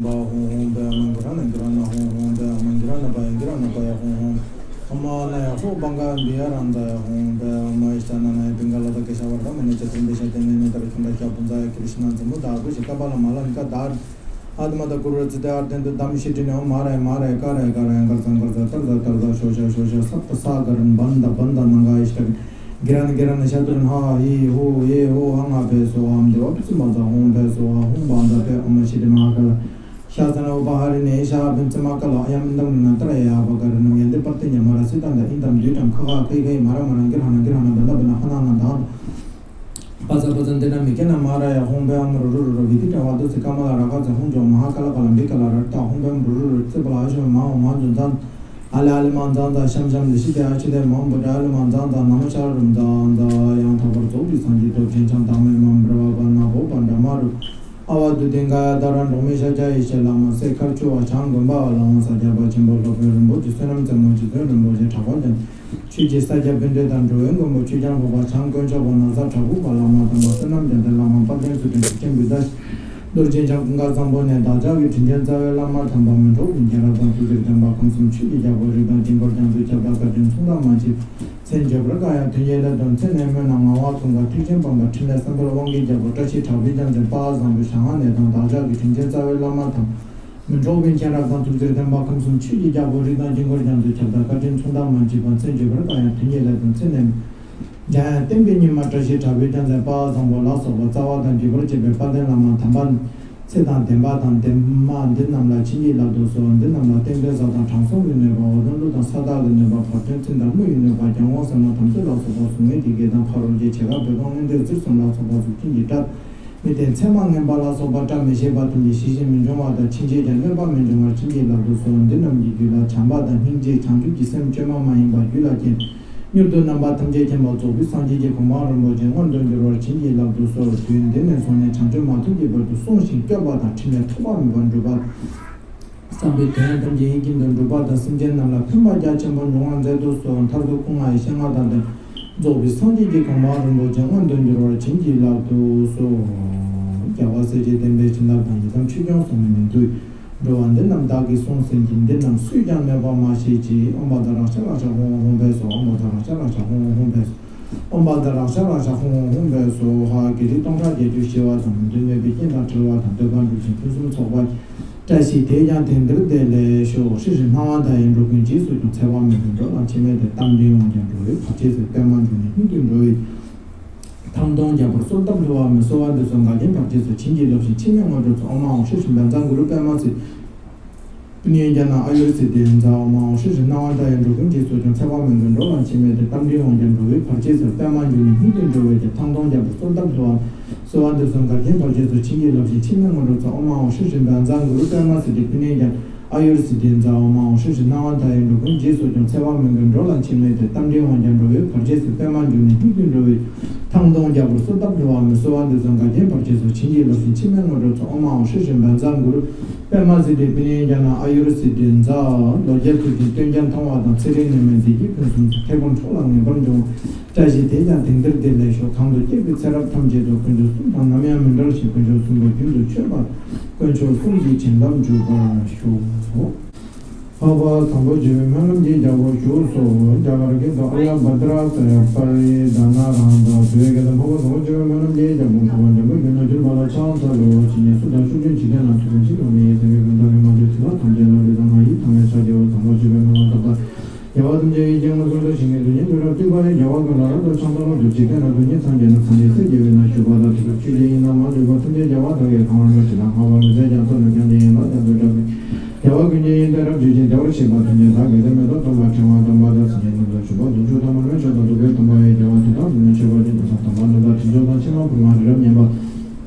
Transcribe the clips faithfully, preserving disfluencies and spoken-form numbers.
བ་ཧོང་ཧོང་བེ་མང་གི་ར་ན་གི་ར་ན་ཧོང་ཧོང་བེ་མང་གི་ར་ན་བ་ཡང་གི་ར་ན་བ་ཡ་ཧོང་ཧོང་། ཨ་མ་ན་ཡ་ཧོ་བང་ག་འདི་ཡ་ར་ན་ད་ཡ་ཧོང་བེ། ཨ་མ་ཡི་ཤ་ན་ན་ཡ་བིང་ག་ལ་ད་གེ་ཤ་བ་ར་མ་ནེ་ཅ་ཏིན་བེ་ཤ་ཏེ་ནེ་ནེ་ད་ར་ཁྱོང་ད་ཤ་བུན་ཛ་ཡ་ཀི་རི་ཤ་ན་ཛ་མུ་ད་གུ་ཤི་ཀ་པ་ལ་མ་ལ་ནི་ཀ་ད། ཨ་ཏི་མ་ད་གུ་རུ་ཙི་ཏེ་ཨར་ཏེན་དུ་དམ་ཤི་ཏི་ནེ་ཨོ་མ་ར་ཡ་མ་ར་ཡ་ཀ་ར་ཡ་ཀ་ར་ཡ་གར་ཙང་གར་ཙ་ཏར་ཙ་ཏར་ཙ་ཤོ་ཤ་ཤོ་ཤ་སབ་ཏ་ས་ག་ར་ན་བན་ད་བན་ད་ན་ག་ཡི་ཤ་ཏི། གི་ར་ན་གི་ར་ན་ཤ་ཏུ་ར་ན་ཧ་ཧི་ཧོ་ཧེ་ཧོ་ཧ་ང་བེ་སོ་ཧམ་དེ་བ་པི་ཙི་མ་ཛ་ཧོང་བེ་སོ་ཧ་ཧོང་བ་ད་བེ་ཨ་མ་ཤི་ཏི་མ་ཧ་ཀ་ལ། ཤ་ཙ་ན་ཨོ་བ་ཧ་རི་ནེ་ཤ་བེ་ཙི་མ་ཀ་ལ་ཨ་ཡ་མི་འདམ་ན་ཏ་ར་ཡ་བ་ག་ར་ན་ཡ་འདི་པར་ཏི་ཉ་མ་ར་སི་ཏན་ད་ཨིན་དམ་དུས་དམ་ཁ་ཁ་ཁེ་ཁེ་མ་ར་མ་ར་གི་ར་ན་གི་ར་ན་བ་ད་བ་ན་ཧ་ན་ན་ད། པ་ཙ་པ་ཙ་འདི་ན་མི་ཀེ་ན་མ་ར་ཡ་ཧོང་བེ་ཨ་མ་རུ་རུ་རུ་རུ་བི་ཏི་ཏྲ་བ་དུ་སི་ཀ་མ་ལ་ར་ཁ་ཙ་ཧོང་ཇོ་མ་ཧ་ཀ་ལ་ཀ་ལ་འབི་ཀ་ལ་ར་ཏ་ཧོང་བེ་ཨ་མ་རུ་རུ་རུ་ཙི་པ་ལ་ཨ་ཤོ་མ་ཧོ་མ་ཛུ་ཛན། ཨ་ལེ་ཨ་ལེ་མ་ཛང་ཛ་ཤམ་ཤམ་ལི་ཤི་ཏེ་ཨ་ཆི་ཏེ་མ་བུ་ཏྲ་ཨ་ལེ་མ་ཛང་ཛ་ན་མོ་ཤ་རུམ་ཛ་ཛ་ཡང་དག་པར་རྫོགས་པའི་སངས་རྒྱས་སྟོབས་ཆེན་བྱང་སྟག་མོའི་མ་འབྲེལ་བ་པ་ན་བོ་པ་འདྲ་མ་རུ། ཨ་བ་དུ་ལྡན་ག་ཡ་ད་ར་འབྲོག་མི་ཤཱཀྱ་ཡེ་ཤེས་བླ་མ་སྲས་མཁར་ཆུ་བ་བྱང་དགོན་པ་བ་ལ་དབང་ས་རྒྱ་པ་ཆེན་པོ་སློབ་དཔོན་རིན་པོ་ཆེ་བསོད་ནམས་རྩེ་མོ་རྗེ་བཙུན་རིན་པོ་ཆེ་གྲགས་པ་རྒྱལ་ཆོས་ཀྱི་ས་སྐྱ་པཎྜི་ཏ་འགྲོ་བའི་མགོན་པོ་ཆོས་རྒྱལ་འཕགས་པ་བྱང་དཀོན་མཆོག་པ་ན་བཟའ་བྲག་ཕུག་པ་བླ་མ་དམ་པ་བསོད་ནམས་རྒྱལ་མཚན་བླ་མ་དཔལ་ལྡན་ཚུལ་ཁྲིམས་ཀྱི་བུ་ཟླ། རྡོ་རྗེ་འཆང་ཀུན་དགའ་བཟང་པོ་ནས་བདག་ཅག་གི་དྲིན་ཅན་རྩ་བའི་བླ་མ་དམ་པ་མི་འཕྲོག་པའི་མཁྱེན་རབ་དང་ཐུགས་རྗེར་ལྡན་པ་ཁམས་གསུམ་ཆོས་ཀྱི་རྒྱལ་པོ་རིགས་དང་དཀྱིལ་འཁོར་རྒྱ་མཚོའི་ཁྱབ་བདག་བཀའ་དྲིན་མཚུངས་ཟླ་མ་མཆིས། མཚན་བརྗོད་པར་དཀའ་ཡང་དོན་གྱི་སླད་དུ་མཚན་ནས་སྨོས་ན་ངག་དབང་ཀུན་དགའ་ཐེག་ཆེན་དཔལ་འབར་འཕྲིན་ལས་བསམ་འཕེལ་དབང་གི་རྒྱལ་པོ་བཀྲ་ཤིས་གྲགས་པའི་རྒྱལ་མཚན་དཔལ་བཟང་པོའི་ཞལ་སྔ་ནས་དང་བདག་ཅག་གི་དྲིན་ཅན་རྩ་བའི་བླ་མ་དམ་མི་འཕྲོག་པའི་མཁྱེན་རབ་དང་ཐུགས་རྗེར་ལྡན་པ་ཁམས་གསུམ་ཆོས་ཀྱི་རྒྱལ་པོ་རིགས་དང་དཀྱིལ་འཁོར་རྒྱ་མཚོའི་ཁྱབ་བདག་བཀའ་དྲིན་མཚུངས་ཟླ་མ་མཆིས་པ་མཚན་བརྗོད་པར་དཀའ་ཡང་དོན་གྱི་སླད་དུ་མཚན་ནས། འཇམ་དབྱངས་བསྟན་པའི་ཉི་མ་བཀྲ་ཤིས་གྲགས་པའི་རྒྱལ་མཚན་དཔལ་བཟང་པོ་ལ་སོགས་པ་རྩ་བ་དང་བརྒྱུད་པར་བཅས་པའི་དཔལ་ལྡན་བླ་མ་དམ་པ་ཚེ་དང་ལྡན་པ་དང་ལྡན་མ་འདི་རྣམས་ལ་བྱིན་གྱིས་བརླབ་ཏུ་གསོལ། འདི་རྣམས་ལ་རྟེན་འབྲེལ་གསར་དང་དྲང་སྲོང་གི་ནུས་པ་འོ་དོན་གླུ་དང་ས་བདག་གི་ནུས་པ་བར་དོན་ཚིག་དང་དམུ་ཡི་ནུས་པ་རྒྱལ་དབང་ཟབ་མོ་དམ་ཚིག་ལ་སོགས་པ་གཟུགས་བརྙན་གྱི་དགེ་དང་ཕ་རོལ་གྱི་བྱེ་བྲག་པའི་དབང་མངོན་འདོད་རྩིར་གསུམ་ལ་སོགས་པ་གཟུགས་ཅན་གྱི་སྒྲ། མི་བརྟན་མཚན་མ་ངན་པ་ལ་སོགས་པ་བཀྲ་མི་ཤིས་པ་ཐམས་ཅད་ཞི་ཞིང་མི་འབྱུང་བ་དང་ཕྱིན་ཆད་ཀྱང་གནོད་པ་མི་འབྱུང་བར་བྱིན་གྱིས་བརླབ་ཏུ་གསོལ། འདི་རྣམས་ཀྱི་རྒྱུད་ལ་བྱམས་པ་དང་སྙིང་རྗེ་བྱང་ཆུབ་ཀྱི་སེམས་བཅོས་མ་མ་ཡིན་པ་རྒྱུད་ལ་སྐྱེས། མྱུར་དུ་རྣམ་པ་ཐམས་ཅད་མཁྱེན་པ་རྫོགས་པའི་སངས་རྒྱས་ཀྱི་གོ་འཕང་རིན་པོ་ཆེ་མངོན་དུ་འགྱུར་བར་བྱིན་གྱིས་བརླབ་ཏུ་གསོལ། དུས་འདི་ནས་བཟུང་ནས་བྱང་ཆུབ་མ་ཐོབ་ཀྱི་བར་དུ་བསྲུང་ཞིང་བསྐྱབས་པ་དང་ཕྲིན་ལས་ཐོགས་པ་མེད་པར་འགྲུབ་པ། བསམ་པའི་དོན་ཐམས་ཅད་ཡིད་བཞིན་དུ་འགྲུབ་པ་དང་སེམས་ཅན་རྣམས་ལ་ཕན་པ་རྒྱ་ཆེན་པོ་འབྱུང་བར་མཛད་དུ་གསོལ། མཐར་ཐུག་སྐུ་ལྔ་ཡི་སྤྱན་སྔར་དང་ལྡན་རྫོགས་པའི་སངས་རྒྱས་ཀྱི་གོ་འཕང་རིན་པོ་ཆེ་མངོན་དུ་འགྱུར་བར་བྱིན་གྱིས་བརླབ་ཏུ་གསོལ། རྒྱལ་བ་སྲས་བཅས་བསྟན་པའི་བྱིན་རླབས་དང་ཡི་དམ་ཆོས་སྐྱོང་སྲུང་མའི་ནུས་མཐུས། འགྲོ་བ་འདི་རྣམས་བདག་གིས་བསྲུང་ཟིན་ཅིང་། འདི་རྣམས་སུས་ཀྱང་གནོད་པ་མ་བྱེད་ཅིག། ཨོཾ་བཛྲ་རཀྵ་རཀྵ་ཧཱུྃ་ཧཱུྃ་ཧཱུྃ་ཕཊ་སྭཱ་ཧཱ། ཨོཾ་བཛྲ་རཀྵ་རཀྵ་ཧཱུྃ་ཧཱུྃ་ཧཱུྃ་ཕཊ་སྭཱ་ཧཱ། ཨོཾ་བཛྲ་རཀྵ་རཀྵ་ཧཱུྃ་ཧཱུྃ་ཧཱུྃ་ཕཊ་སྭཱ་ཧཱ། བགེགས་རིགས་སྟོང་ཕྲག་བརྒྱད་ཅུ་ཞི་བ་དང་། གདོན་མེད་པའི་རྐྱེན་དང་བྲལ་བ་དང་། འདོད་པ་འགྲུབ་ཅིང་ཕུན་སུམ་ཚོགས་པ། བཀྲ་ཤིས་དེས་ཀྱང་དེང་འདིར་བདེ་ལེགས་ཤོག། སྲིད་ཞིའི་སྣང་བ་མཐའ་ཡས་འགྲོ་ཀུན། རྗེས་སུ་ཀྱང་འཚེ་བ་མེད་པར་འགྲོ་ལ་འཆི་མེད་དེ། རྟ་མགྲིན་དབང་རྒྱལ་འགྲོ་བའི་བར་ཆད་སེལ། པདྨ་འབྱུང་གནས་སྙིང་ཐིག་འགྲོ་བའི་ཐང་སྟོང་རྒྱལ་པོར་གསོལ་བཏབ་ལྷུ་བ་མེད། གསོལ་བ་འདེབས་སོ་འགལ་རྐྱེན་བར་ཆད་སོལ། བྱིན་གྱིས་བརླབ་ཞིང་འཆི་མེད་དངོས་གྲུབ་སྩོལ། ཨོཾ་ཨཱཿཧཱུྃ་ཧྲཱིཿ་ཤྲཱི་བཛྲ་གུ་རུ་པདྨ་སིདྡྷི་པུཎྱེ་ཛྙཱ་ན་ཨཱ་ཡུར་སིདྡྷི་ཛཿ། ཨོཾ་ཨཱཿཧཱུྃ་ཧྲཱིཿཤྲཱི་སྣང་བ་མཐའ་ཡས་འགྲོ་ཀུན། རྗེས་སུ་ཀྱང་འཚེ་བ་མེད་པར་འགྲོ་ལ་འཆི་མེད་དེ། རྟ་མགྲིན་དབང་རྒྱལ་འགྲོ་བའི་བར་ཆད་སེལ། པདྨ་འབྱུང་གནས་སྙིང་ཐིག་འགྲོ་བའི་རྒྱལ། ཐང་སྟོང་རྒྱལ་པོར་གསོལ་བཏབ་ལྷུ་བ་མེད། གསོལ་བ་འདེབས་སོ་འགལ་རྐྱེན་བར་ཆད་སོལ། བྱིན་གྱིས་བརླབ་ཞིང་འཆི་མེད་དངོས་གྲུབ་སྩོལ། ཨོཾ་ཨཱཿཧཱུྃ་ཧྲཱིཿཤྲཱི་བཛྲ་གུ་རུ་པདྨ་སིདྡྷི་པུཎྱེ་ཛྙཱ་ན་ཨཱ་ཡུར་སིདྡྷི་ཛཿ། ཨོཾ་ཨཱཿཧཱུྃ་ཧྲཱིཿཤྲཱི་སྣང་བ་མཐའ་ཡས་འགྲོ་ཀུན། རྗེས་སུ་ཀྱང་འཚེ་བ་མེད་པར་འགྲོ་ལ་འཆི་མེད་དེ། རྟ་མགྲིན་དབང་རྒྱལ་འགྲོ་བའི་བར་ཆད་སེལ། པདྨ་འབྱུང་གནས་སྙིང་ཐིག་འགྲོ་བའི་ཐང་སྟོང་རྒྱལ་པོར་གསོལ་བཏབ་ལྷུ་བ་མེད། གསོལ་བ་འདེབས་སོ་འགལ་རྐྱེན་བར་ཆད་སོལ། བྱིན་གྱིས་བརླབ་ཞིང་འཆི་མེད་དངོས་གྲུབ་སྩོལ། ཨོཾ་ཨཱཿཧཱུྃ་ཧྲཱིཿཤྲཱི་བཛྲ་གུ་རུ་པདྨ་སིདྡྷི་པུཎྱེ་ཛྙཱ་ན་ཨཱ་ཡུར་སིདྡྷི་ཛཿ། ལོ་བརྒྱད་ཐུབ་ཅིང་སྟོན་ཀྱང་ཐང་བ་དང་། ཚེ་རིང་ནད་མེད་བདེ་སྐྱིད་ཕུན་སུམ་ཚོགས། ཐེག་པ་འཕྲོ་ལ་ངེས་པར་འབྱུང་བ། བཀྲ་ཤིས་དེས་ཀྱང་དེང་འདིར་བདེ་ལེགས་ཤོག། གང་དུ་སྐྱེས་པའི་ཚེ་རབས་ཐམས་ཅད་དུ། དཀོན་མཆོག་གསུམ་དང་ནམ་ཡང་མི་འབྲལ་ཞིང་། དཀོན་མཆོག་གསུམ་པོ་རྒྱུན་དུ་མཆོད་པ། དཀོན་མཆོག་གསུམ་གྱི་བྱིན་རླབས་འཇུག་པར་ཤོག། འཕགས་པ་དང་པོ་བྱེད་པའི་སྨོན་ལམ་གྱི་རྒྱལ་པོ་བཞུགས་སོ། རྒྱ་གར་སྐད་དུ། ཨཱརྱ་བྷ་དྲ་ཏ་ཡ་པ་རི་དྷ་ན་རཱ་ཧ་ཏ། བོད་སྐད་དུ། འཕགས་པ་དང་པོ་བྱེད་པའི་སྨོན་ལམ་གྱི་རྒྱལ་པོ། འཕགས་པ་འཇམ་དཔལ་དགྱེས་ནས་གྱུར་པ་ལ་ཕྱག་འཚལ་ལོ། ཇི་སྙེད་སུ་དག་ཕྱོགས་བཅུའི་འཇིག་རྟེན་ན། ཐུབ་པའི་མཐུ་དང་མི་ཡི་སེམས་ཀྱིས། ཀུན་ཐར་པའི་དམ་ཆོས་ཐོབ་ནས། ཡེ་ཤེས་ཀྱི་མདངས་ཡིས་ཐང་ངེ་ཕྱག་བགྱི་བ། དང་པོ་བྱེད་པའི་སྨོན་ལམ་བཏབ་པ། རྒྱལ་བ་ཐམས་ཅད་ཡིད་ཀྱིས་མངོན་སུམ་དུ། ཞིང་གི་རྡུལ་སྙེད་དུ་རབ་བཏུད་པ་ཡི། རྒྱལ་བ་ཀུན་ལ་རབ་ཏུ་ཕྱག་འཚལ་ལོ། རྡུལ་གཅིག་སྟེང་ན་རྡུལ་སྙེད་སངས་རྒྱས་རྣམས། སངས་རྒྱས་སྲས་བརྒྱ་པའི་ནང་བཞུགས་པ་དང་། ཐུབ་པའི་ཆོས་ཀྱི་དབྱིངས་རྣམས་མ་ལུས་པ། ཐམས་ཅད་རྒྱལ་བ་དག་གིས་གང་བར་མོས། ཇི་ལྟར་སྔགས་པ་མི་ཟད་ཀྱང་ཐོབ་ནས། ཀུན་ཀྱང་དེ་ཡི་ངང་ལ་བརྟན་པར་བསྒྲགས་པའི། རྒྱལ་བ་ཀུན་གྱི་དབྱིངས་དེ་རབ་བརྗོད་ཅིང་། བདེ་བར་གཤེགས་པ་ཐམས་ཅད་དག་གིས། བདེན་མེད་དོ་སྟོན་པ་ཕྲེང་བ་སྟོན་པ་དང་། སངས་རྒྱས་ཀུན་གྱི་ཕྲིན་ལས་སྟོན་པ་ཕྲེང་བ་སྟོན་པ་ཡི། རྒྱལ་བ་དེ་དག་ཉིད་ནི་མཆོད་པར་བགྱི། དེང་སང་དམ་པ་རྣམས་དང་། ཕྱོགས་དང་ཕྱི་མ་ཕུར་མ་རི་རབ་སྙན་པ།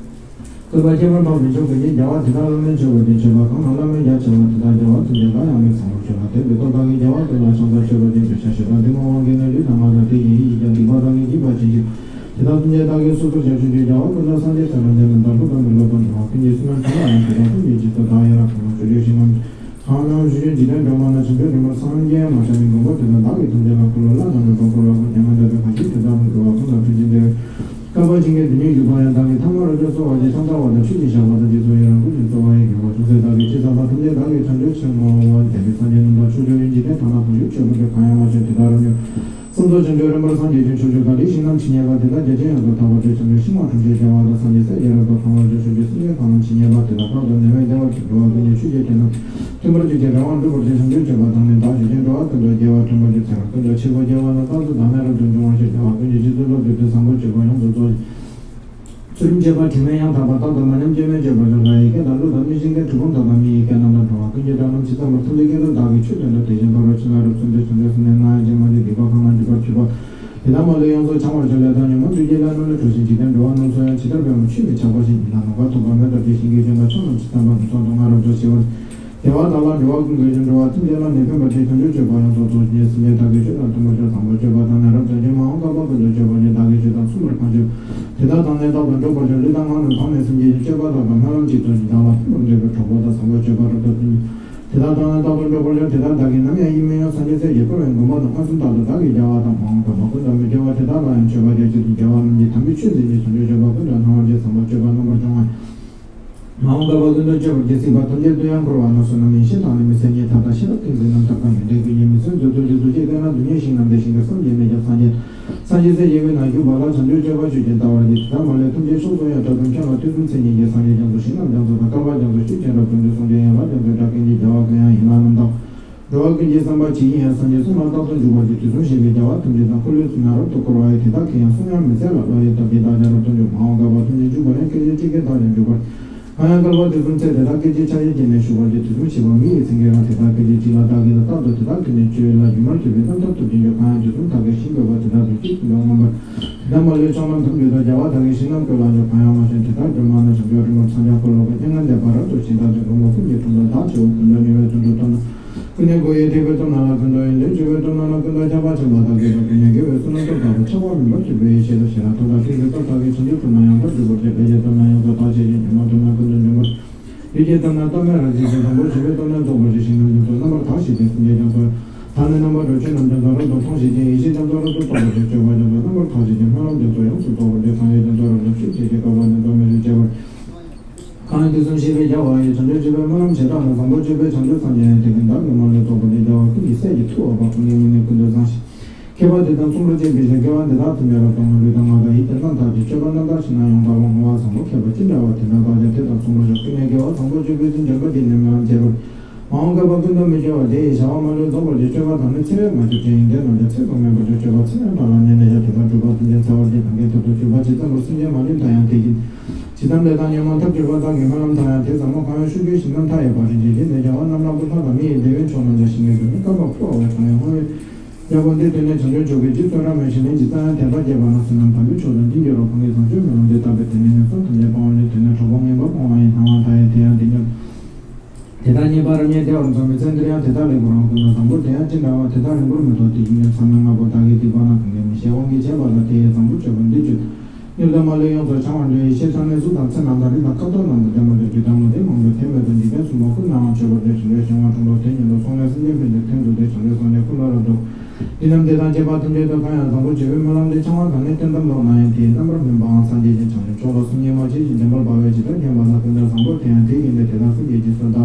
བསྐལ་པ་ཁྱད་པར་འཕགས་པའི་མཆོག་ཀུན་གྱི་རྒྱལ་བ་དེ་དག་བླ་མེད་མཆོད་པར་བགྱི། མཆོད་པ་གང་ལ་བླ་མེད་རྒྱ་ཆེ་བ་དེ་དག་རྒྱལ་བ་ཐམས་ཅད་ལ་ཡང་དག་ཚངས་པར་སྤྱོད་པ། དེ་འདྲའི་སྟོབས་དག་གིས་རྒྱལ་བ་ཀུན་ལ་ཕྱག་འཚལ་མཆོད་པར་བགྱི། འདོད་ཆགས་ཞེ་སྡང་གཏི་མུག་དབང་གིས་ནི་ལུས་དང་ངག་དང་ལྟས་ཀྱི་ཡིད་ཀྱི་རྒྱ། སྡིག་པ་དག་གིས་བགྱིས་པ་ཅི་མཆིས། དེ་དག་ཐམས་ཅད་བདག་གིས་སོ་སོར་བཤགས། ཆོས་ཀྱི་རྒྱལ་བ་ཀུན་ཏུ་སངས་རྒྱས་སྲས་དང་བཅས་པ་དང་། སློབ་དང་མི་སློབ་དང་འགྲོ་བ་ཀུན་གྱི་བསོད་ནམས་ཕྲིན་ལས་ཡང་དེ་དག་ཐམས་ཅད་རྗེས་སུ་བདག་ཡི་རང་། གང་རྣམས་ཆོས་སྤྱོད་བཞི་རྣམས། གང་རྣམས་ཆོས་སྤྱོད་འཇིག་རྟེན་སྒྲོན་མ་རྣམས། བྱང་ཆུབ་སྒྲོན་མར་སངས་རྒྱས་མ་ཆགས་མི་མགོན་པོ་དེ་དག་བདག་གིས་ཐམས་ཅད་ལ་འཁོར་ལོ་བླ་ན་མེད་པ་བསྐོར་བ་དང་། མྱ་ངན་འདས་པའི་གང་ཞིག་དེ་དག་ལ་འགྲོ་བ་ཀུན་ལ་ཕན་ཕྱིར་བདེ་བའི་བསྐལ་པ་བྱིན་གྱིས་དེ་ཉིད་གྱུར་པ་ཡང་། བདག་གིས་ཐ་མ་རབ་ཏུ་གསོལ་བ་བགྱི། ཕྱག་འཚལ་བ་དང་ཆོས་ཀྱི་ཞགས་པ་དང་། རྗེས་སུ་ཡི་རང་བསྐུལ་ཞིང་གསོལ་བ་ཡི་དགོས་པ་ཅུང་ཟད་བདག་གིས་ཅི་བསམ་པ་ཐམས་ཅད་བདག་གིས་དྲན་བརྗོད་ཕྱིར་བསྔོ་བ། འདས་པའི་སངས་རྒྱས་རྣམས་དང་ཕྱོགས་བཅུ་ཡི་འཇིག་རྟེན་ཐ་ན་གང་ཞིག་ཆོས་སྐུ་སྤྲོས་གང་ཡང་མ་བྱས་དེ་དག་རབ་མྱོང་། བསམ་རྫོགས་བྱང་ཆུབ་རིམ་པར་སངས་རྒྱས་ཤིང་། ཕྱོགས་བཅུའི་དགའ་བདེའི་ཞིང་རྣམས་ཇི་སྙེད་པ། དེ་དག་རྒྱ་ཆེན་ཡོངས་སུ་དག་པར་སྤྲོས། བྱང་ཆུབ་ཤིང་དབང་ཐམས་ཅད་བདེ་བ་དང་། སངས་རྒྱས་སྲས་ཀྱི་རབ་ཏུ་གང་བར་བྱོན། ཕྱོགས་བཅུའི་སེམས་ཅན་གང་རྣམས་ཇི་སྙེད་པ། དེ་དག་དཔག་ཏུ་མེད་པའི་བདེ་བ་སྟེར། འགྲོ་བ་ཀུན་གྱི་ཆོས་ཀྱི་དོན་རྣམས་མཐུན་པར་གྱུར་ཅིང་རང་དབང་འགྲུབ་པར་བྱེད། བྱང་ཆུབ་སྤྱོད་པ་དང་ནི་བདག་ཆོས་ཅན། འགྲོ་བ་ཀུན་ཏུ་དགེ་བ་འཕྲིན་པར་བྱེད། ཚེ་རབས་ཀུན་ཏུ་ཆོས་ཀྱི་དགེ་བ་རྣམས་རྟག་ཏུ་བདག་ནི་རབ་ཏུ་འབྱུང་བར་ཤོག། བདེ་བ་ཀུན་གྱི་རྗེས་སུ་སློབ་པའི་ཚུལ། བཟང་པོ་སྤྱོད་པ་ཡོངས་སུ་རྫོགས་ཤིང་། ཚུལ་ཁྲིམས་སྤྱོད་པ་དྲི་མེད་ཡང་དག་པ། རྟག་ཏུ་མ་ཉམས་སྐྱོན་མེད་སྤྱོད་པར་ཤོག། ལྷ་ཡི་སྐད་དང་ཀླུ་དང་གནོད་སྦྱིན་སྐད། གྲུལ་བུམ་དག་དང་མི་ཡི་སྐད་རྣམས་དང་། འགྲོ་བ་ཀུན་གྱི་སྒྲ་རྣམས་ཇི་ཙམ་པར། ཐམས་ཅད་སྐད་དུ་བདག་གིས་ཆོས་བསྟན་ཏོ། དེ་བཞིན་ཕ་རོལ་ཕྱིན་ལ་རབ་གསལ་ཏེ། བྱང་ཆུབ་སེམས་ནི་སྣང་ཡང་བྱེད་མ་བྱེད། སྡིག་པ་གང་ལ་འཇུག་པར་གྱུར་པ། དེ་དག་མ་ལུས་ཡོངས་སུ་བྱང་བར་ཤོག། ལས་དང་ཉོན་མོངས་བདུད་ཀྱི་ལས་རྣམས་ལས་གྲོལ་ཞིང་། འཇིག་རྟེན་འགྲོ་བ་རྣམས་སུ་ཡང་ཇི་ལྟར་འབད་མོ། ཆོས་མི་ཆགས་པ་ཞིག་ཉིད་ལ་ནོག་པ། ཐོགས་པ་མེ་ལྟར་གྱི་ཞིང་གི་སྐྱོན་དང་ཕྱོགས་རྣམས་ཇི་ཙམ་པར། ངན་སོང་དུག་ལྔ་རབ་ཏུ་ཞི་བར། བདེ་བ་དག་ལ་འགྲོ་བ་ཀུན་གྱི་གཞི། འགྲོ་བ་ཐམས་ཅད་ལ་ནི་ཕན་པར་བྱེད། བྱང་ཆུབ་སྤྱོད་པ་ཡོངས་སུ་རྫོགས་ཤིང་། སེམས་ཅན་དག་གི་ཆོས་རྣམས་མཐུན་པར་སྤྱོད། བཟང་པོ་སྤྱོད་པ་དང་ནི་རབ་ཏུ་འབྱུང་། མ་འོངས་བསྐལ་པ་ཀུན་ཏུ་སྤྱོད་པར་བགྱི། བདག་གིས་ཆོས་དང་མཚུངས་པར་གང་སྤྱོད། དེ་དག་དང་ནི་རྟག་ཏུ་འགྲོགས་པར་བྱ། ལུས་དང་ངག་རྣམས་དང་ནི་སེམས་ཀྱི་སྤྱོད་པ་དག་དང་སྨོན་ལམ་གཅིག་ཏུ་བགྱི། བདག་ལ་ཕན་པར་འདོད་པའི་གྲོགས་པོ་དང་། བཟང་པོ་སྤྱོད་པ་རབ་ཏུ་བསྟེན། དེ་དག་དང་ནི་རྟག་ཏུ་འགྲོགས་པར་བྱ། དེ་དག་བདག་གིས་ནམ་ཡང་ཡིད་མི་གཡོ། སངས་རྒྱས་སྲས་ཀྱིས་བསྐོར་བའི་མགོན་པོ་རྣམས། ཁམས་གསུམ་དག་ཏུ་བདག་གིས་རྒྱལ་བ་དང་། མ་འོངས་བསྐལ་པ་ཀུན་ཏུ་མི་སྐྱོ་བར། དེ་དག་ལ་ཡང་མཆོད་པར་བགྱི། ཆོས་ཀྱི་རྒྱལ་བ་རྣམས་ཀྱིས་དམ་པའི་ཆོས་འཛིན་ཅིང་། བྱང་ཆུབ་སྤྱོད་པ་ཀུན་ཏུ་སྣང་བར་བྱེད། བཟང་པོ་སྤྱོད་པ་རྣམ་པར་སྦྱོང་བ། མ་འོངས་བསྐལ་པ་ཀུན་ཏུ་སྤྱོད་པར་བགྱི། སྲིད་པ་ཐམས་ཅད་དུ་ཡང་འཁོར་བ་རྣམས་སུ། ནམ་ཡིན་ཤེས་དང་ནི་མི་ཟད་རྙེད། ཐབས་དང་ཤེས་རབ་ཏིང་འཛིན་རྣམས། ཐབས་དང་ཡོན་ཏན་ཀུན་གྱིས་མི་ཚིམ། མཛོད་དུ་འཇུག་ཚུལ་ཅི་ལྟར་ན། སྡུག་བསྔལ་ཞིང་རྣམས་ཏེ། ཞིང་ཁམས་བསམ་གྱིས་མི་ཁྱབ་སངས་རྒྱས། སངས་རྒྱས་སྲས་ཡི་དབུས་ན་བཞུགས་པ་ལ། བྱང་ཆུབ་སྤྱོད་པ་ཆོས་ཀྱི་ལྟ་བ་ཡིས། དེ་དག་མ་ལུས་ཐམས་ཅད་མཆོག་ཏུ་ཡང་། གྲགས་སྟོན་ཁྱོད་ལ་དུས་གསུམ་མཚན་ཉིད་ཀྱིས། སངས་རྒྱས་རྒྱ་མཚོ་ཞིང་རྣམས་རྒྱ་མཚོ་དང་། བསྐལ་པ་རྒྱ་མཚོ་ཆུ་ཆེན་རབ་ཀུན་ཏུ། སྲུང་སྐྱོབ་ཡན་ལག་རྒྱ་མཚོའི་སྒྲ་ཀུན་གྱིས། རྒྱལ་བ་ཀུན་ཡང་ཡན་ལག་རྣམས་དང་། འགྲོ་བ་ཀུན་གྱི་བསམ་པ་ཇི་བཞིན་ཡང་། སངས་རྒྱས་གསུང་ལ་རྟག་ཏུ་འཇུག་པར་བགྱི། དུས་གསུམ་གཤེགས་པའི་རྒྱལ་བ་ཐམས་ཅད་དང་། འཁོར་ལོའི་དབུས་ན་རབ་ཏུ་བསྐོར་བ་ཡི། དེ་དག་གིས་ཡང་གསུང་དབྱངས་མི་ཟད་ལ། བློ་ཡི་སྟོབས་ཀྱིས་བདག་ཀྱང་རབ་ཏུ་འཇུག་མ་འོངས་བསྐལ་པ་ཐམས་ཅད་འཇུག་པར་ཡང་། སྐད་ཅིག་གཅིག་གིས་བདག་ཀྱང་འཇུག་པར། གང་ཡང་བསྐལ་པ་དུས་གསུམ་ཚེ་དེ་དག་སྐད་ཅིག་ཕྱག་གཡས་བརྐྱངས་ནས་བཞུགས་པར་བགྱི། དུས་གསུམ་གཤེགས་པ་མི་ཡི་མཚན་གྱིས་རང་། དེ་དག་སྐད་ཅིག་གཅིག་ལ་བདག་གིས་རྟག་ཏུ། དེ་དག་གི་ནི་སྤྱོད་ཡུལ་ལ་སྒྱུ་མར་གྱུར་པའི། རྣམ་ཐར་ཐུབ་ཅིང་འགྱུར། གང་ཡང་དུས་གསུམ་མཐའ་ཀུན་ཞིང་བཀོད་པ། དེ་དག་ཏུ་སྐྱེས་ཀུན་ཏུ་མངོན་པར། དེ་དག་མ་ལུས་ཕྱོགས་རྣམས་ཐམས་ཅད་དུ། རྒྱལ་བ་དག་གིས་ཞིང་རྣམས་བསྐོར་ལ་འཇུག་གང་ཡང་མ་བྱོན། དེ་དག་སྒྲོན་མ་རྣམས་བྱང་ཆུབ་རིན་པོར་འཚང་རྒྱ་འཁོར་ལོ་བརྒྱ། མྱ་ངན་འདས་པ་རབ་ཏུ་ཞི་ཐག་ཆོད། མགོན་པོ་ཀུན་གྱི་དྲུང་དུ་བདག་མཆིའོ། ཀུན་ཏུ་མྱུར་བའི་དོན་དུ་སྟོབས་རྣམས། ཀུན་ནས་བསྐོར་བའི་ཐེག་པའི་སྟོབས་རྣམས་ལ། ཀུན་ཏུ་ཡོན་ཏན་སྤྱོད་པའི་སྟོབས་རྣམས་ལ། ཀུན་ཏུ་ཁྱབ་པ་ཆེན་པོ་དག་གིས་སྤྲུལ། ཀུན་ནས་དགེ་བའི་བསོད་ནམས་སྟོབས་དག་གིས། ཆགས་པ་མེད་པར་གྱུར་པའི་ཡེ་ཤེས་དང་། ཤེས་རབ་སྟོབས་དང་ཏིང་འཛིན་སྟོབས་དག་གིས། བྱང་ཆུབ་སྟོབས་རྣམས་ཡང་དག་སྒྲུབ་པར་བྱེད། ལས་ཀྱི་སྟོབས་རྣམས་ཡོངས་སུ་དག་བྱེད་ཅིང་། ཉོན་མོངས་སྟོབས་རྣམས་ཀུན་ཏུ་འཇོམས་པར། ལུས་ཀྱི་སྟོབས་རྣམས་ཏིང་ངེ་འཛིན་ཅིང་། བཟང་པོ་སྤྱོད་པའི་སྟོབས་རྣམས་རྫོགས་པར་བྱེད། ཞིང་རྣམས་རྒྱ་མཚོ་རྣམ་པར་དག་བྱེད་ཅིང་། སེམས་ཅན་རྒྱ་མཚོ། ལྷ་ནི་རྣམ་པར་གྲོལ། ཆོས་རྣམས་རྒྱ་མཚོ་རབ་ཏུ་མཐོང་བྱེད་ཅིང་། ཡེ་ཤེས་རྒྱ་མཚོ་རབ་ཏུ་རྟོགས་པར་བྱེད། སྤྱོད་པ་རྒྱ་མཚོ་རྣམ་པར་དག་བྱེད་ཅིང་། སྨོན་ལམ་རྒྱ་མཚོ་ཡོངས་སུ་རྫོགས་པར་བྱེད། སངས་རྒྱས་རྒྱ་མཚོ་རབ་ཏུ་མཆོད་བྱེད་ཅིང་། བསྐལ་པ་རྒྱ་མཚོ་མེ་རུ་བྱེད་པར། གང་ཡང་དུས་གསུམ་གཤེགས་པའི་རྒྱལ་བ་ཡི། བྱང་ཆུབ་སྤྱོད་པའི་སྨོན་ལམ་བྱེ་བྲག་སྨྲ། བཟང་པོ་སྤྱོད་པའི་བྱང་ཆུབ་སངས་རྒྱས་ཡང་། དེ་ཀུན་བདག་གི་མ་ལུས་རྫོགས་པར་བགྱི། རྒྱལ་བ་ཀུན་གྱི་སྲས་ཀྱི་ཐུ་བོ་འཕགས། ཀུན་ནས་སྨོན་ནས་ཀུན་ཏུ་བཟང་ཞིང་། མཁས་པ་དེ་དང་མཚུངས་པར་སྤྱད་པའི་ཕྱིར། དགེ་བ་འདི་དག་ཐམས་ཅད་རབ་ཏུ་བསྔོ། ལུས་དང་ངག་དང་ཡིད་ཀྱི་རྣམ་དག་ཅིང་། སྤྱོད་པ་རྣམ་དག་ཕྱིར་ན་ཡང་དག་པར་བསྔོ་བ། བཟང་པོ་མཁས་པ་ཅི་འདྲ་བ། དེ་འདྲ་བདག་ཀྱང་དེ་དང་མཚུངས་པར་ཤོག་ཀུན་ནས་དགེ་བ་བཟང་པོ་སྤྱོད་པའི་ཚུལ། འཇམ་དཔལ་གྱིས་ནི་སྨོན་ལམ་བྱེད་པར། མ་འོངས་བསྐལ་པ་ཀུན་ཏུ་མི་སྐྱོ་བར། དེ་ཡི་བྱ་བ་མ་ལུས་རྫོགས་པར་བགྱི། སྤྱོད་པ་དག་ནི་འཚེ་བས་མ་བསྐྱབ་ཅིང་། དེ་རྣམས་ཀྱང་ཚེ་དང་མེད་པར་འགྱུར། སྤྱོད་པ་ཚེ་ཡང་དག་ལ་གནས་ནས་ཀྱང་། དེ་དག་སྒྲུབ་པ་ཐམས་ཅད་འཚེ་བར་བགྱི། གང་གིས་ཐུབ་ཏུ་གྱུར་པ་ཇི་ཙམ་པར། སེམས་ཅན་མ་ལུས་མཐའ་ཡང་དེ་བཞིན། ཇི་ཙམ་ལས་དང་ཉོན་མོངས་ཐབས་གྱུར་པ། བདག་གི་སྨོན་ལམ་མཐའ་ཡང་དེ་ཙམ་མོ། གང་ཡང་ཕྱོགས་བཅུའི་ཞིང་རྣམས་མཐའ་ཡས་པ། རིན་ཆེན་གཞི་ནས་རྒྱལ་བ་རྣམས་ལ། ཕུལ་ལྷག་དང་མི་ཡི་བདེ་བའི་མཆོག་རྣམས་ཀྱང་། ཞིང་ཡོད་དུ་ནི་བསྐལ་པ་འཁོར་བ་བས་གང་ཡང་བསྔོ་བའི། རྒྱལ་པོ་འདི་དེ་ནས་བྱང་ཆུབ་མཆོག་གི་རྗེས་སུ་རབ་མོས་ཤིང་ནི། ཇི་ཙམ་ཡང་དད་པ་བསྐྱེད་པ་རྣམས། བསོད་ནམས་དམ་པའི་མཆོག་དང་ཅི་འགྱུར་རོ། གང་གིས་བཟང་སྤྱོད་སྨོན་ལམ་འདི་བཏབ་པས། དེ་ནས་ངན་སོང་ཐམས་ཅད་སྤང་བར་འགྱུར། དེ་ནས་གྲོགས་པོ་ངན་པ་སྤོང་བ་ཡི། སྣང་བ་མཐའ་ཡས་དེ་ཡང་དེ་ཉིད། དེ་དག་རྙེད་པ་རབ་རྙེད་བདེ་བར་མཚོན། མི་ཚེ་འདིར་ཡང་དེ་དག་ལས་ཁོ་རང་ཀུན། བཟང་པོ་དེ་ཡང་ཅི་འདྲ་བ། དེ་དག་རིང་པོར་མི་ཐོགས་ཏེ། ཡིད་ཉོན་ཚ་མོའི་དངོས་པོ་དག་གི་སྡིག་པ་རྣམས། གང་གིས་མི་ཤེས་དབང་གིས་བྱས་པ་ལགས། དེ་ཡི་བཟང་པོ་སྤྱོད་པ་འདི་སྤྱོད། མྱུར་དུ་མ་ལུས་ཡོངས་སུ་བྱང་བར་འགྱུར། ཡེ་ཤེས་ཚང་ནི་གཟུགས་དང་ཚེ་རྣམས་དང་། རིགས་དང་ཁ་དོག་རྣམས་དང་ལྡན་པར་འགྱུར། དུས་དང་མུ་སྟེགས་མང་པོས་དེ་མོས་ཏེ། འཇིག་རྟེན་གསུམ་པོ་ཀུན་ནའང་མཆོད་པར་འགྱུར། བྱང་ཆུབ་ཤིང་དབང་དྲུང་ལ་དེ་ཉིད་དུ། སོང་ནས་སེམས་ཅན་ཕན་ཕྱིར་ཐེངས་དྲུག་སྟེ། བྱང་ཆུབ་སངས་རྒྱས་ཀུན་ལ་རབ་ཏུ། འདི་རྣམས་དེ་དང་བཅས་པ་ཐམས་ཅད་དུ། གང་ཡང་བཟང་པོ་སྤྱོད་པའི་སྨོན་ལམ་འདི། འཆང་བ་དང་ནི་བསྟན་ཏམ་ལོག་ན་ཡང་། དེ་ཡི་རྣམ་པར་སྨིན་པའང་སངས་རྒྱས་ཀྱི། བྱང་ཆུབ་མཆོག་ལ་སུམ་གཉིས་མ་མཆིས་ཤིང་། བདེན་པར་འབར་བའི་ཇི་ལྟར་མཁྱེན་པ་ལ། ཀུན་ཏུ་བཟང་པོ་དེ་ཡང་དེ་བཞིན་ཏེ། དེ་དག་སེམས་ཀྱི་རྗེས་སུ་བདག་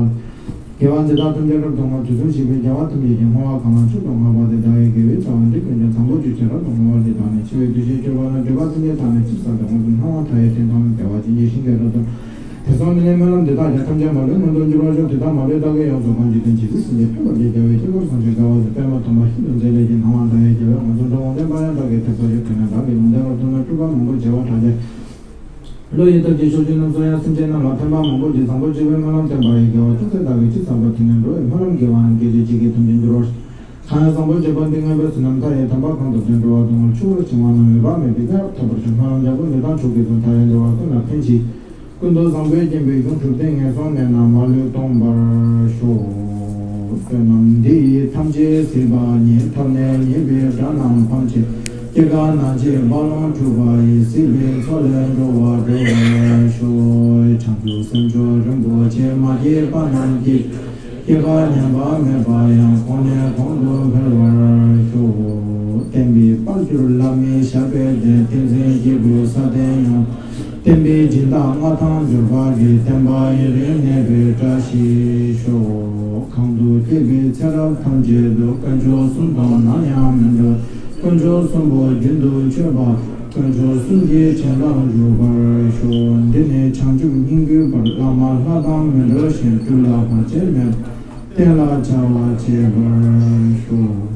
དགེ་བ་འདི་དག་ཐམས་ཅད་རབ་ཏུ་བསྔོ། དུས་གསུམ་གཤེགས་པའི་རྒྱལ་བ་ཐམས་ཅད་ཀྱིས། བསྔོ་བ་གང་ལ་མཆོག་ཏུ་བསྔགས་པ་དེས། བདག་གི་དགེ་བའི་རྩ་བ་འདི་ཀུན་ཀྱང་། བཟང་པོ་ཇི་བཞིན་རབ་ཏུ་བསྔོ་བར་བགྱི། བདག་ནི་འཆི་བའི་དུས་ཤེས་སྐྱོབ་པ་ན། སྒྲིབ་པ་ཐམས་ཅད་དག་ནི་ཕྱིར་བསལ་ཏེ། དངོས་གྲུབ་སྣང་བ་མཐའ་ཡས་སྤྲིན་ཐོབ་ནས། བདེ་བ་ཅན་གྱི་ཞིང་གི་རབ་ཏུ། དེར་སོང་ནས་ནི་སྨོན་ལམ་འདི་དག་ཀྱང་། ཐམས་ཅད་མ་ལུས་མངོན་དུ་འགྱུར་བར་ཤོག་དེ་དག་མ་ལུས་བདག་གིས་ཡོངས་སུ་བསྒོམས་ཀྱི་དོན། ཇི་སྲིད་སེམས་ཅན་ཕན་པར་བགྱི། རྒྱལ་བའི་དཀྱིལ་འཁོར་བཟང་ཞིང་དགའ་བ་དང་། པདྨ་དམ་པ་ཧིན་དུ་མཛེས་ལེགས་ཀྱི། སྣང་བ་མཐའ་ཡས་རྒྱལ་བའི་དབང་ཕྱུག་འགྲོ་འོང་བསྟན་པ་ཡང་། བདག་གིས་ཐེག་པ་ཆོས་སྟོན་ནས། བདག་གི་ལུང་བསྟན་རབ་ཏུ་བསྔོས། སྤྲུལ་པ་མང་པོས་བྱེ་བ་ཕྲག་བརྒྱ། བློ་ཡི་སྟོབས་ཀྱིས་ཕྱོགས་བཅུ་རྣམས་སུ་ཡང་། སེམས་ཅན་རྣམས་ལ་ཕན་པ་མང་པོ་བགྱི། བཟང་པོ་སྤྱོད་པའི་སྨོན་ལམ་བསྟན་པ་ཡི། དགེ་བ་ཅུང་ཟད་བདག་གིས་ཅི་བསགས་པ། དེ་ནི་འགྲོ་བའི་སྨོན་ལམ་དགེ་བ་རྣམས། སྐད་ཅིག་གཅིག་གིས་ཐམས་ཅད་འགྱུར་བར། ཐ་ཡང་བཟང་པོའི་བྱེད་པ་འདི་ངན་པའི་བསོད་ནམས་མཐའ་ཡས་དམ་པ་གང་དུ་བསྟན་འགྲོ་བ་དུ་མར་ཆུ་བུར་བྱུང་བ་རྣམས་འོད་དཔག་མེད་པའི་ཁྱབ་ཐོབ་པར་ཤོག་སྨོན་ལམ་རྒྱ་པོ་འདི་དང་ཕྱོགས་ཀྱི་གསུང་མཐའ་ཡས་འབྲེལ་བ་ཀུན་ལ་ཕན་ཕྱིར། ཀུན་ཏུ་བཟང་པོས་བརྒྱན་པའི་གཞུང་གྲུབ་སྟེ་ངན་སོང་གནས་རྣམས་མ་ལུས་སྟོངས་པར་ཤོག་བསོད་ནམས་འདི་ཡིས་ཐམས་ཅད་གཟིགས་པ་ཉིད། ཐོབ་ནས་ཉེས་པའི་དགྲ་རྣམས་ཕམ་བྱས། སྐྱེ་རྒ་ན་འཆིའི་རྦ་ཀློང་འཁྲུགས་པ་ཡི། སྲིད་པའི་མཚོ་ལས་འགྲོ་བ་སྒྲོལ་བར་ཤོག་བྱང་ཆུབ་སེམས་མཆོག་རིན་པོ་ཆེ། མ་སྐྱེས་པ་རྣམས་སྐྱེས། སྐྱེས་པ་ཉམས་པ་མེད་པ་ཡང་། གོང་ནས་གོང་དུ་འཕེལ་བར་ཤོག་བསྟན་པའི་དཔལ་གྱུར་བླ་མའི་ཞབས་པད་བརྟན། བསྟན་འཛིན་སྐྱེས་བུ་ས་སྟེང་ཡོངས། བསྟན་པའི་སྦྱིན་བདག་མངའ་ཐང་འབྱོར་པ་གི། བསྟན་པ་ཡུན་རིང་གནས་པའི་བཀྲ་ཤིས་ཤོག་གང་དུ་སྐྱེས་པའི་ཚེ་རབས་ཐམས་ཅད་དུ། དཀོན་མཆོག་གསུམ་དང་ནམ་ཡང་མི་འབྲལ། དཀོན་མཆོག་གསུམ་པོ་རྒྱུན་དུ་མཆོད་པ། དཀོན་མཆོག་གསུམ་གྱི་དྲིན་ལ་འཇུག་པར་ཤོག་འདི་ནི་བྱང་ཆུབ་སྙིང་པོའི་བར། བླ་མ་ལྷ་དང་མི་འབྲལ་ཞིང་། སྤྲུལ་ལ་བར་ཆད་མེད་པར། བསྟན་ལ་བྱ་བ་བྱེད་པར་ཤོག